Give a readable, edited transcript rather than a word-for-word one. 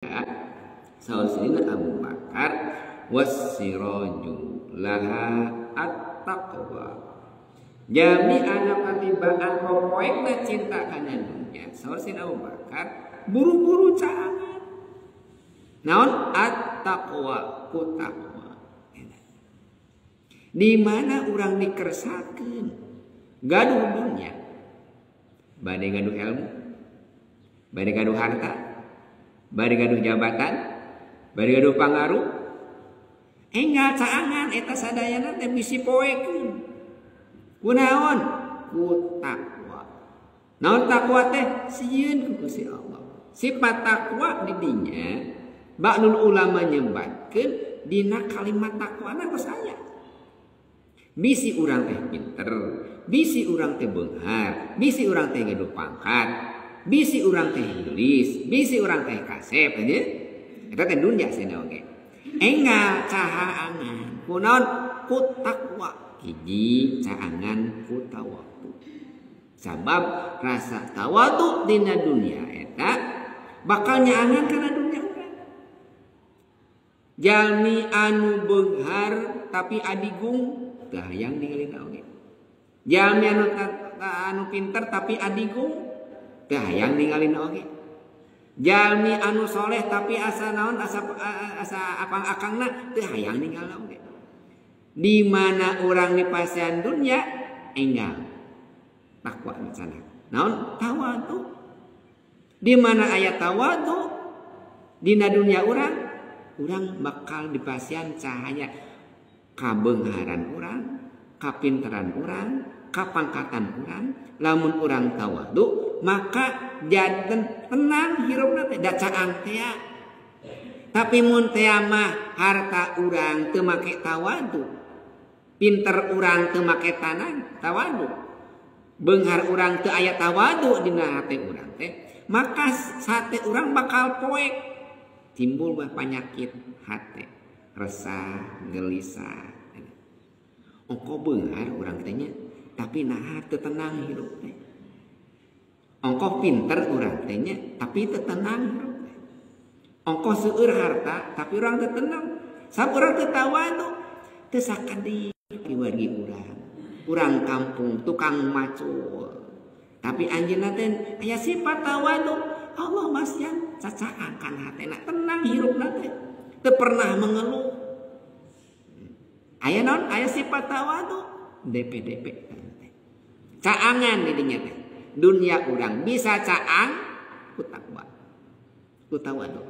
Saur Sayyidina Abu Bakar wasiraju laha at-taqwa. Jami anu katibaan popoekna cinta kana dunya. Saur Sayyidina Abu Bakar buru-buru caangan. Naon at-taqwa ku taqwa. Di mana urang dikersakeun gaduh dunya, bade gaduh ilmu, bade gaduh harta, bade gaduh jabatan, bade gaduh pangaruh, enggal caangan eta sadayana teh bisi poekeun. Kunaon? Ku takwa. Naon takwa teh? Sieun ku Gusti Allah. Sifat takwa di dinya ba'dul ulama nyebatkeun dina kalimat takwana geus aya. Bisi urang teh pinter, bisi urang teh beunghar, bisi urang teh gaduh pangkat, bisi urang teh geulis, bisi urang teh kasep nya. Eta teh dunya cenah oge. Enggal cahaangan kunaon? Ku takwa. Hiji caangan ku tawadu. Sabab rasa tawadu dina dunia eta bakal nyaangan kana dunia urang. Jalmi anu beunghar tapi adigung teu hayang ningalina oge. Jalmi anu pinter tapi adigung teu hayang ningalina oge. Jalmi anu soleh tapi asa naon asa apang-akangna teu hayang ningalina oge. Di mana urang dipasihan dunia enggal takwa misalnya. Naon tawadu. Di mana aya tawadu dina dunia urang, urang bakal dipasihan cahaya kabeungharan urang, kapinteran urang, kapangkatan urang. Lamun urang tawadu maka janten tenang hirupna teh da caang tea. Tapi mun tea mah harta urang teu make tawadu, pinter urang teu make tanah tawadu, beunghar urang teu aya tawadu dina hate urang teh, maka sate urang bakal poek, timbul mah panyakit hate, resah, gelisah. Ongko beunghar urang teh nya, tapi naha teu tenang hirup teh. Ongko pinter urang teh nya, tapi teu tenang hirup teh. Ongko seueur harta, tapi urang teu tenang. Sabab urang teu tawadu, teu sakadi wargi urang. Urang kampung tukang macul. Tapi anjeunna teh aya sifat tawadu. Allah masihan cacaan kana hatena, tenang hirupna teh. Teu pernah mengeluh. Aya naon? Aya sifat tawadu. DPDP. Caangan di dinya teh. Dunia urang bisa caang ku takwa. Ku tawadu.